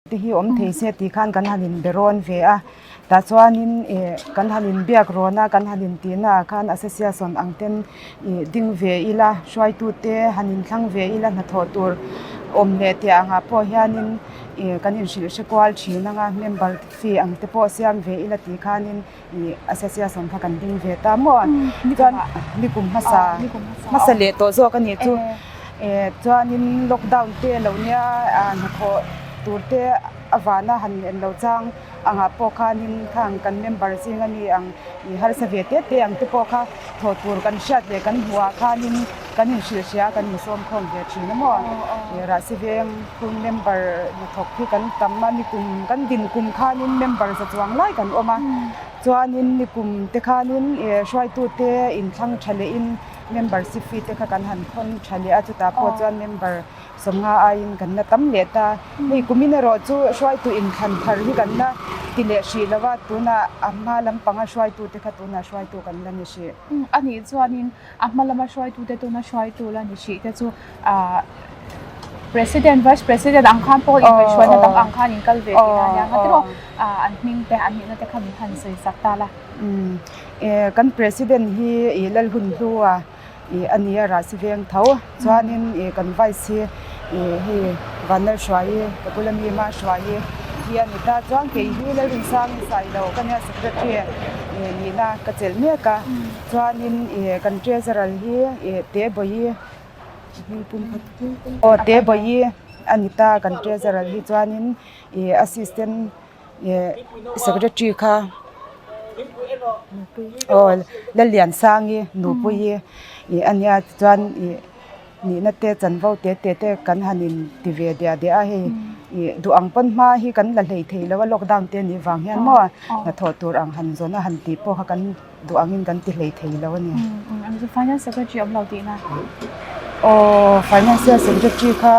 Te hi awm thei se tih khan kan han inbe rawn ve a, tah chuanin ih kan han inbiak rawn a, kan han intihna ah khan association ang ten ih ding ve ila, hruaitute han inthlang ve ila hnathawh tur awm leh tih angah pawh hianin ih kan inhrilh hre kual thin ang a, member fee ang te pawh siam ve ila tih khanin ih association kha kan ding ve ta maw chuan nikum hmasa hmasa leh tawh zawk a nih chu eh chuanin lockdown te a lo nia ah hnathawh tur te a vana han en lo chang angah pawh khanin khang kan member zing a ni ang ih harsa ve te te ang te pawh kha thawh tur kan hriat leh kan hmuh ah khanin kan inhrilh hria kan insawm khawm ve thin a maw ih rahsi veng phun member hnathawk hi kan tam a nikum kan din kum khanin member za chuang lai kan awm a chuanin nikum te khanin ih hruaitute inthlang tha lehin membership fee te kha kan han thawn tha leh a chutah pawh chuan member sawmnga aiin kan la tam leh ta hei kumin erawh chu hruaitu inthlan thar hi kan la ti leh hrih lo a tunah a hma lampanga hruaitute kha tunah hruaitu kan la ni hrih. A nih chuanin a hma lama hruaitute tuna hruaitu la ni hrih te chu ahh President, Vice President ang khan pawh inkaihhruaina dang ang khan in kal ve tih a nia nga tiraw ahh an hming te an nihna te kha min han sawi sak ta la. Umm eh kan President hi ih Lalhun Hlua ih a nia Rahsi veng tho chuanin ih kan Vice hi ih hei Vanlalhruaii ka bula mi Mahruaii hi a ni ta chuan kei hi Lalrinsangin Sailo ka nia Secretary ih nihna ka chelh mek a chuanin ih kan Treasurer hi ih Tebawi Aw Tebawi a ni ta kan Treasurer hi chuanin ih Assistant ih Secretary kha aw Lalliansangi Nupuii ih a nia tichuan ih nihna te chanvo te te te kan han in ti ve diah diah a hei ih duh ang pawn hma hi kan la hlei thei lo a lockdown te anih vang hian maw hnathawh tur ang han zawn a han tih pawh kha kan duh angin kan ti hlei thei lo a ni. Finance secretary awm lo tihna? Aw financial secretary kha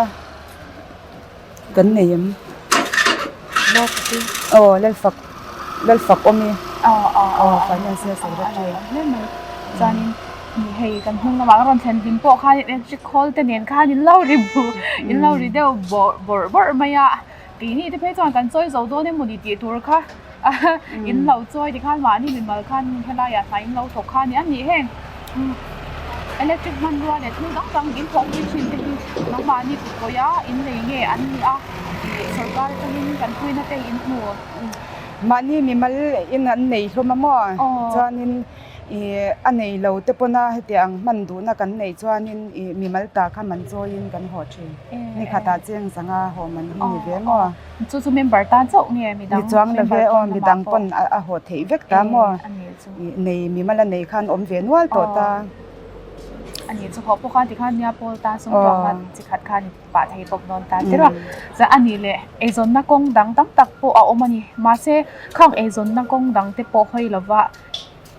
kan nei em? Aw Lalfak Lalfak awm i. Aw financial secretary. Chuanin hei kan hnung lamah ka rawn thlen hlim pawh khan electric khawl te nen khan in lo ri in lo ri deuh bawrh bawrh bawrh mai a. Keini te phei chuan kan chawi zo dawn emawni tih tur kha in lo chawi tikhan mahni mimal khan helaiah hna in lo thawk kha a ni a ni heng electric hmanrua leh thil dang dang in thawk pui thin te hi nangmahni kut kawih a in lei nge an ni a ih sorkar atangin kan puina te in hmu. Mahni mimal in an nei hlawm a maw chuanin Ih a nei lo te pawn a hetiang hman duhna kan neih chuanin ih mimal ta kha man chawiin kan haw thin. Ni khatah cheng zanga haw man hi ni ve maw? Chu chu member tan chauh nge midang Ni chuang lo ve aw midang pawn a haw theih vek ta maw? Ih nei mimal a nei khan awm ve nual tawh ta. A nih chu haw pawh khan tikhan nia pawl tan sum tuak khan chi khat khan i pah thei bawk dawn ta tirh a. Chuan a nih leh eizawnna kawng dang tam tak pawh a awm a ni. Mahse khang eizawnna kawng dang te pawh hawi lova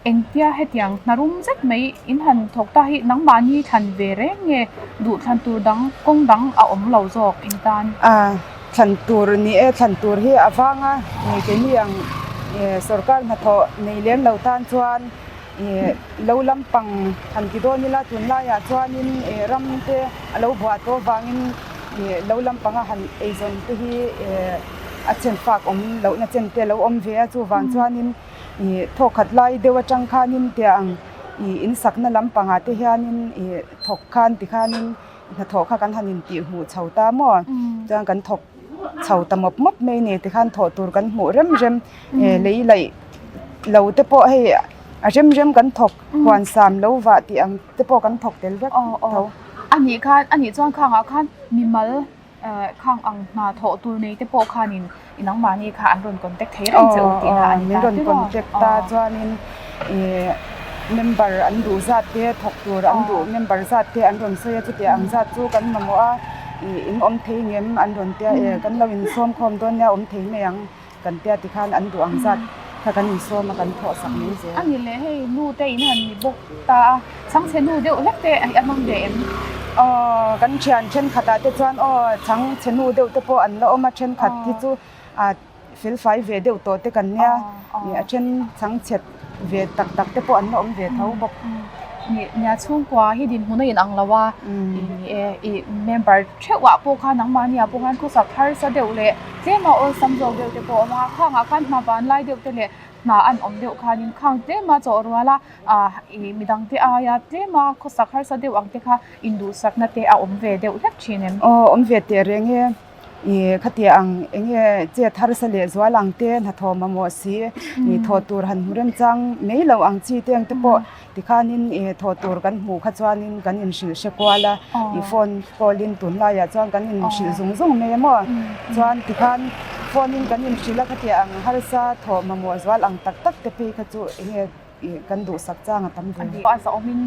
Engtia hetiang hna rum zet mai in han thawk ta hi nangmahni thlan ve reng nge duh thlan tur dang kawng dang a awm lo zawk in tan? A thlan tur ni e, thlan tur hi a vang a, keini ang sorkar hnathawh nei lem lo tan chuan lo lampang han ti dawn ila tunlaiah chuanin ram te a lo buah tawh avangin lo lampanga han eizawn te hi a chen fak awm lohna chen te a lo awm ve a, chuvang chuanin Ih thawk khat lai deuh atang khanin tia ang ih in sakna lampangah te hianin ih thawk khan tikhanin hnathawh kha kan han intih hmuh chho ta maw chuan kan thawk chho ta mawp mawp mai a ni tikhan thawh tur kan hmuh rem rem eh lei laih lo te pawh hei a rem rem kan thawk huan sam lo vah tih ang te pawh kan thawk tel vek tho. A nih khan a nih chuan khangah khan mimal Khang ang hna thawh tur nei te pawh khanin i nangmahni kha an rawn contact thei reng che u tih na a ni ta. Min rawn contact ta chuanin ih member an duh zat te thawk tur an duh member zat te an rawn sawi a chutia ang zat chu kan mamawh a ih in awm thei ngem an rawn tia e kan lo insawm khawm dawn nia awm thei mai ang. Kan tia tikhan an duh ang zat kha kan insawm a kan thawh sak mai zel. A ni leh hei nu te in han ni bawk ta a, chhangchhe nu deuh hlek te a hmang ve em? Aw kan thian thenkhatah te chuan aw chhangchhe nu deuh te pawh an la awm a, thenkhat hi chu a felfai ve deuh tawh te kan nia, a then chhangchhe ve tak tak te pawh an la awm ve tho bawk. Nia chhungkua hi dinhmun a inang lo a, ni e, i member theuhah pawh khan nangmahniah pawh khan khawsak harsa deuh leh tlema awlsam zawk deuh te pawh a awm a, khangah khan hna van lai deuh te leh hna an awm deuh khanin khang tlema chawh rual a, ah ih midangte aia tlema khawsak harsa deuh ang te kha induhsakna te a awm ve deuh hlek thin em? Aw awm ve teh reng e. Ih khatia ang eng nge chet harsa leh zual ang te hnathawh mamawh si ih thawh tur han hmu remchang mai lo ang chi te ang te pawh tikhanin ih thawh tur kan hmuh kha chuanin kan inhrilh hre kual a ih phone call in tunlaiah chuan kan inhrilh zung zung mai a maw chuan tikhan phone in kan inhrilh a khatia ang harsa thawh mamawh zual ang tak tak te phei kha chu eng nge ih kan duhsak chang a tam ve. A zahawmin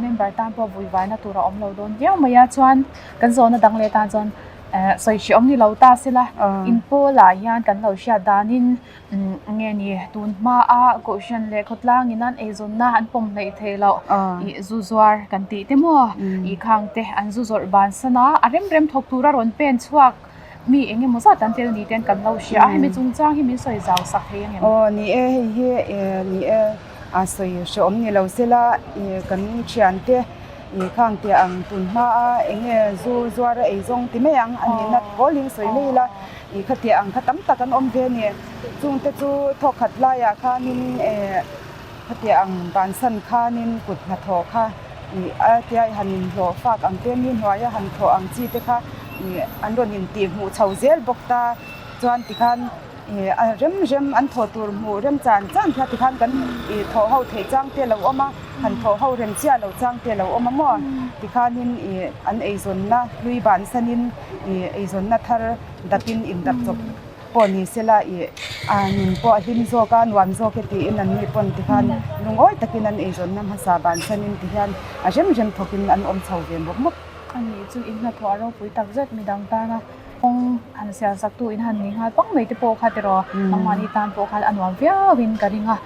member tan pawh vui vaina tur a awm lo dawn viau mai a chuan kan zawhna dang leh tan chuan eh sawi hreh awm ni lo ta sela in pawlah hian kan lo hriat danin nge ni tun hmaa kohhran leh khawtlang in an eizawnna an pawm hleih theih loh ih zu zuar kan tih te maw ih khang te an zu zawrh bansan a a rem rem thawk tura rawn pen chhuak Mi eng emaw zat an tel ni ten kan lo hria a, hemi chungchang hi min sawi zau sak thei ang em? Aw ni e, hei hi ni e a sawi hrehawm ni lo sela kan thiante ih khang teh ang tun hma a eng nge zu zuar a ei zawng ti mai ang a nihna pawlin sawi mai ila ih khatiah ang kha tam tak an awm ve a ni. Chungte chu thawkhat laiah khanin eh khatiah ang bansan khanin kut hnathawh kha ih a tia i han inhlawh fak ang te mi hnuaia han thawh ang chi te kha ih an rawn intih hmuh chho zel bawk ta chuan tikhan ih a rem rem an thawh tur hmuh rem chan chan kha tikhan kan ih thawh ho theih chang te a lo awm a han thawh ho rem chiah lo chang te a lo awm a maw tikhanin ih an eizawnna hlui bansanin ih eizawnna thar dapin indap chawp. pawh ni sela ih a nun pawh a hlim zawk a nuam zawk e tiin an ni pawn tikhan lungawi takin an eizawnna hmasa bansanin tihian a rem rem thawkin an awm chho ve mawp mawp. A nih chu in hnathawh a ropui tak zet midang tana kawng han sial sak tu in han ni nghal pang mai te pawh kha tiraw nangmahni tan pawh khan a nuam viau in ka ring a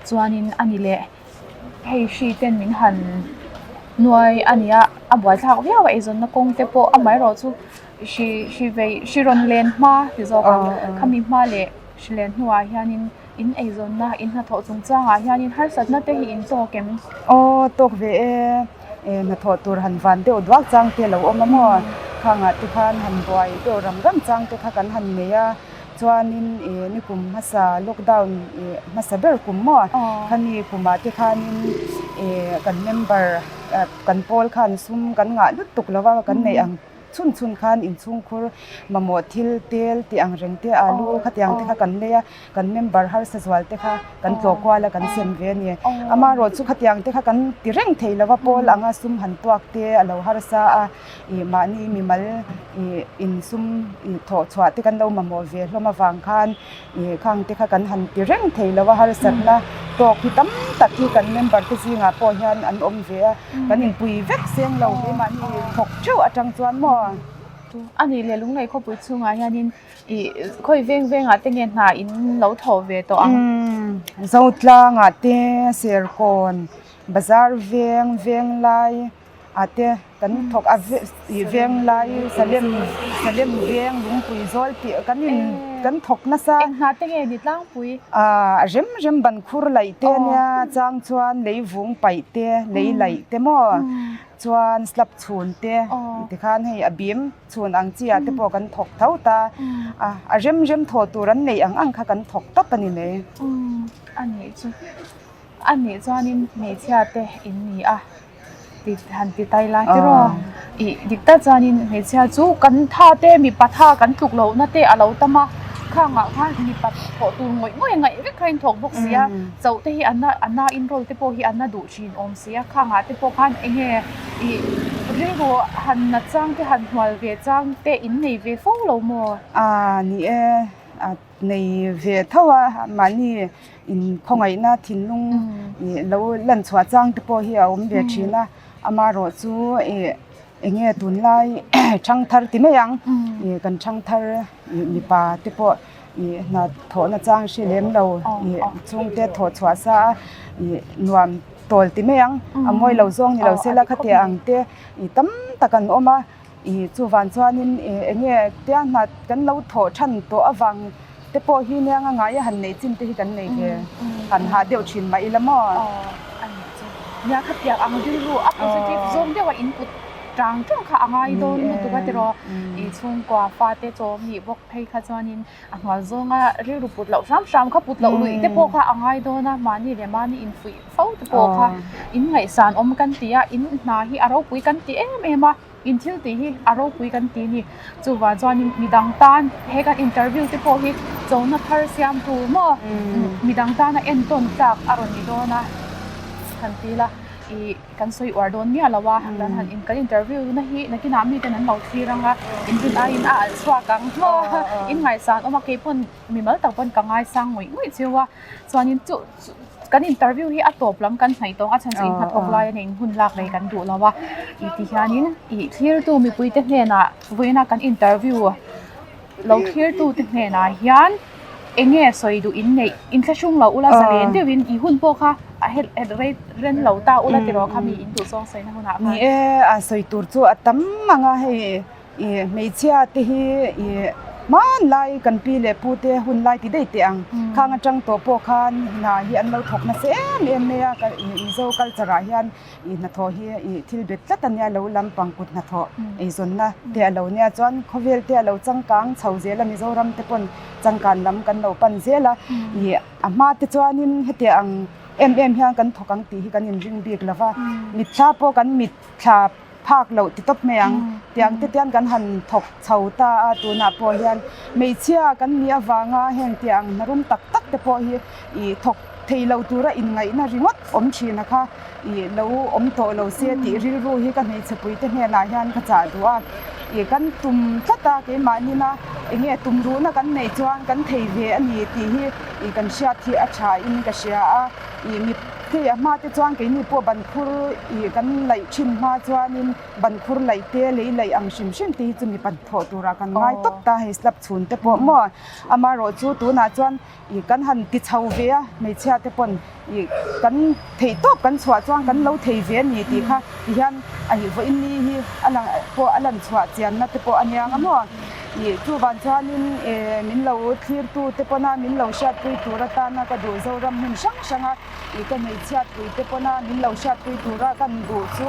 chuanin a ni leh. Hei hri ten min han nuai a ni a, a buaithlak viau a eizawnna kawng te pawh amaherawh chu hri hri vei hri rawn len hma ti zawk ang khami hma leh hri len hnuah hianin in eizawnna in hnathawh chungchangah hianin harsatna te hi in tawk em? Aw tawk ve e, e hnathawh tur han van deuh duak chang te a lo awm a maw khangah te khan han buai deuh ram ram chang te kha kan han nei a. Chuanin ih nikum hmasa lockdown ih hmasa ber kum maw khami kumah te khanin ih kan member kan pawl khan sum kan ngah lutuk lo a kan neih ang chhun chhun khan inchhungkhur mamawh thil tel tih ang reng te alu khatiang te kha kan lei a kan member harsa zual te kha kan tlawh kual a kan sem ve a ni amaherawh chu khatiang te kha kan ti reng thei lo a pawl anga sum han tuak te a lo harsa a. Ih mahni mimal ih insum ih thawh chhuah te kan lo mamawh ve hlawm avang khan ih khang te kha kan han ti reng thei lo a harsatna tawk hi tam tak hi kan member te zingah pawh hian an awm ve a kan inpui vek seng lo keimahni thawk theuh atang chuan maw. A nih leh Lunglei khawpui chhungah hianin ih khawi veng vengah te nge hna in lo thawh ve tawh ang? Zotlangah te Serkawn bazar veng venglai ah te kan thawk a ih veng lai Salem Salem veng lungpui zawl tih kan in kan thawk nasa. Eng hna te nge ni tlangpui? Ah rem rem ban khur laih te ania chang chuan lei vung paih te lei laih te maw chuan slab chhun te tikhan hei a bim chhun ang chi ah te pawh kan thawk tho ta a a rem rem thawh tur an neih ang ang kha kan thawk tawp a ni mai. A nih chu a nih chuanin hmeichhia te in ni a. Ti han ti tai la tiraw ih dik tak chuanin hmeichhia chu kan tha te mipa tha kan tluk lohna te a lo tam a khangah khan mipa thawh tur ngawih ngawih ngaih vek kha in thawk bawk si a chauh te hi a na a na in roll te pawh hi a na duh thin awm si a khangah te pawh khan eng nge ih rilru han nat chang te han hnual ve chang te in nei ve fo lo maw? A ni e a nei ve tho a mahni In khawngaihna thinlung ih lo lan chhuah chang te pawh hi a awm ve thin a, amaherawh chu ih eng nge tunlai thangthar ti mai ang ih kan thangthar ih mipa te pawh ih hna thawhna chang hre lem lo ih chhungte thawh chhuah sa a ih nuam tawl ti mai ang a mawi lo zawng ni lo sela khatiang ang te ih tam tak an awm a. Ih chuvan chuanin ih eng nge tia hna kan lo thawh than tawh avang te pawh hi nia nga ngai a han neih chin te hi kan nei ve han hah deuh thin mah ila maw? Aw a nih chu. Nia khatiang ang rilru a positive zawng deuha in put tang tang kha a ngai dawn lutuk a tiraw. I chhungkua fate chawm nih bawk phei kha chuanin a hnual zawnga rilru put loh hram hram kha put loh luih te pawh kha a ngai dawn a, mahni leh mahni infuih fo te pawh kha in ngaihsan awm kan ti a, in hna hi a ropui kan ti em em a, in thil tih hi a ropui kan ti a ni. Chuvang chuanin midang tan he kan interview te pawh hi chona thar siam tur maw midang tana entawn tlak a rawn ni dawn a han ti ila ih kan sawi uar dawn miah lo a kan han in kan interview na hi nakinah miten an lo thlir ang a inrin aiin a alh chhuak ang maw in ngaihsan awm a keipawn mimal tak pawn ka ngaisang ngawih ngawih cheu a chuanin chu kan interview hi a tawp lam kan hnaih tawng a chhan chu in hnathawk lai a nih hun lak rei kan duh lo a ih ti hianin ih thlirtu mipuite hnenah vawiina kan interview lo thlirtute hnenah hian eng nge sawi duh in neih inthlahrung lo ula zalen deuhin ih hun pawh kha a het rei ren lo ta ula tiraw kha mi in duh zawng sawina hunah khan. Ni e a sawi tur chu a tam ang a hei Ih hmeichhia te hi ih hmanlai kan pi leh pu te hun lai ti daih teh ang. Khang atang tawh pawh khan hna hi an lo thawk nasa em em mai a, ih Mizo culture ah hian ih hnathawh hi ih thil bet tlat a nia lo lampang kut hnathawh eizawnna te a lo nia chuan khawvel te a lo changkang chho zel a Mizoram te pawn changkan lam kan lo pan zel a ih a hma te chuanin hetiang ang em em hian kan thawk ang tih hi kan inring bik lo va mitthla pawh kan mitthla. phak loh ti tawp mai ang. Tiang te tian kan han thawk chho ta a, tunah pawh hian hmeichhia kan nih avanga heng tiang hna rum tak tak te pawh hi ih thawk thei lo tura inngaihna ringawt awm thin a kha ih lo awm tawh lo se tih rilru hi ka hmeichhe pui te hnenah hian ka chah duh a, ih kan tum tlat a keimahnin a enge tum ruhna kan neih chuan kan thei ve a ni tih hi ih kan hriat hi a tha in ka hria a, ih mi. Hei a hma te chuan keini pawh bankhur ih kan laih thin hma chuanin bankhur laih te lei laih ang hrim hrim te hi chu mipa thawh turah kan ngai tawp ta hei slab chhun te pawh maw amaherawh chu tunah chuan ih kan han ti chho ve a hmeichhia te pawn ih kan theih tawp kan chhuah chuan kan lo thei ve a ni tih kha ti hian a ih vawiin ni hi a lang pawh a lan chhuah chianna te pawh a nia ang a maw. Ih chuvang chuanin eh min lo thlirtu te pawna min lo hriatpui tur atana ka duh Zoram hmun hrang hranga ih ka hmeichhiatpui te pawna min lo hriatpui tura kan duh chu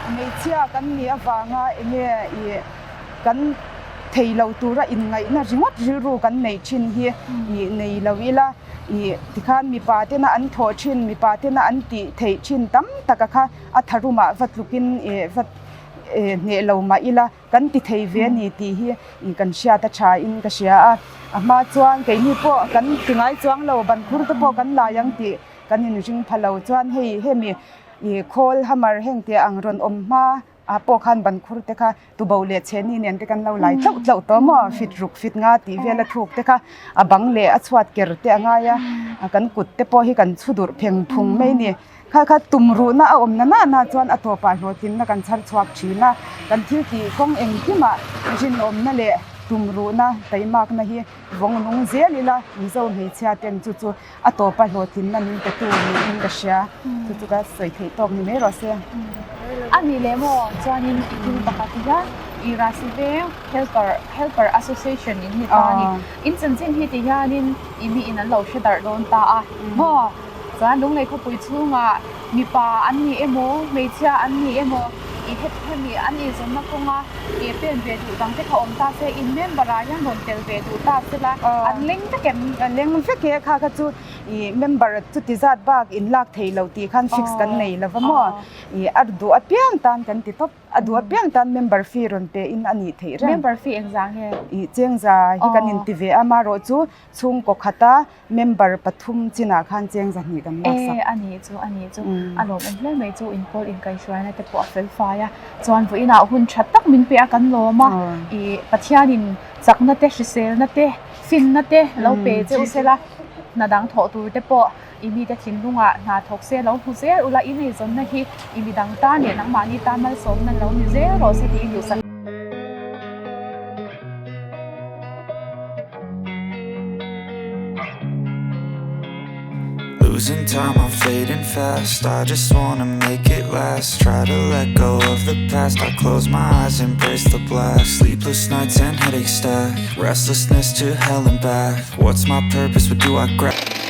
hmeichhia kan nih avanga enge ih kan thei lo tura inngaihna ringawt rilru kan neih thin hi ih nei lo ila ih tikhan mipa tena an thawh thin mipa tena an tih theih thin tam taka kha a tharumah va tlukin ih va hneh lo mah ila. Kan ti thei ve a ni tih hi kan hriat a tha in ka hria a, a hma chuan keini pawh kan ti ngai chuang lo, bankhur te pawh kan lai ang tih kan inring pha lo chuan hei hemi ih khawl hammer heng tih ang rawn awm hma ah pawh khan bankhur te kha tubo leh chhehni nen te kan lo lai tlauh tlauh tawh maw fit ruk fit nga tih vel a thuk te kha a bang leh a chhuat ker te a ngai a, kan kut te pawh hi kan chhu durh pheng phung mai a ni. Kha kha tum ruhna a awm na na na chuan a tawpah hlawhtlinna kan chhar chhuak thin a, kan thil tih kawng engkimah rinawmna leh tum ruhna taimakna hi vawng nung zel ila Mizo hmeichhia ten chu chu a tawpa hlawhtlinna min petu niin ka hria, chu chu ka sawi theih tawk ni mai rawh se. A nih leh maw chuanin i thil pakhat hian i Rasi veng Helper Helper Association in ni ta a ni. In chanchin hi ti hianin i miin an lo hre darh dawn ta a maw? Chuan Lunglei khawpui chhungah mipa an ni emaw, hmeichhia an ni emaw, i het hemi an inzawnna kawnga ke pen ve duh dang te kha awm ta se, in member ah hian rawn tel ve duh ta se la, an leng vek em? An leng vek e, kha kha chu i member chuti zat bak in lak thei lo tih khan fix kan nei lo va maw? I a duh apiang tan kan ti tawp. A duh apiang tan member fee rawn pe in a nih theih reng. Member fee engzah nge? Ih chengza hi kan inti ve a, amaherawh chu chhungkaw khata member pathum chinah khan chengza hnih kan lak sak. E a nih chu a nih chu a lawmawm hle mai chu inpawl inkaihhruaina te pawh a fel fai a, chuan vawiinah hun tha tak min pe a kan lawm a, ih Pathianin chakna te hriselna te finna te lo pe che u sela hna dang thawh tur te pawh I mite thinlungah hna thawk se lo hmu zel ula, i neizawnna hi i midang tan leh nangmahni tan malsawmna lo ni zel rawh se tiin duhsak. Losing time, I'm fading fast. I just wanna make it last. Try to let go of the past. I close my eyes, embrace the blast. Sleepless nights and headaches stack. Restlessness to hell and back. What's my purpose? What do I grab?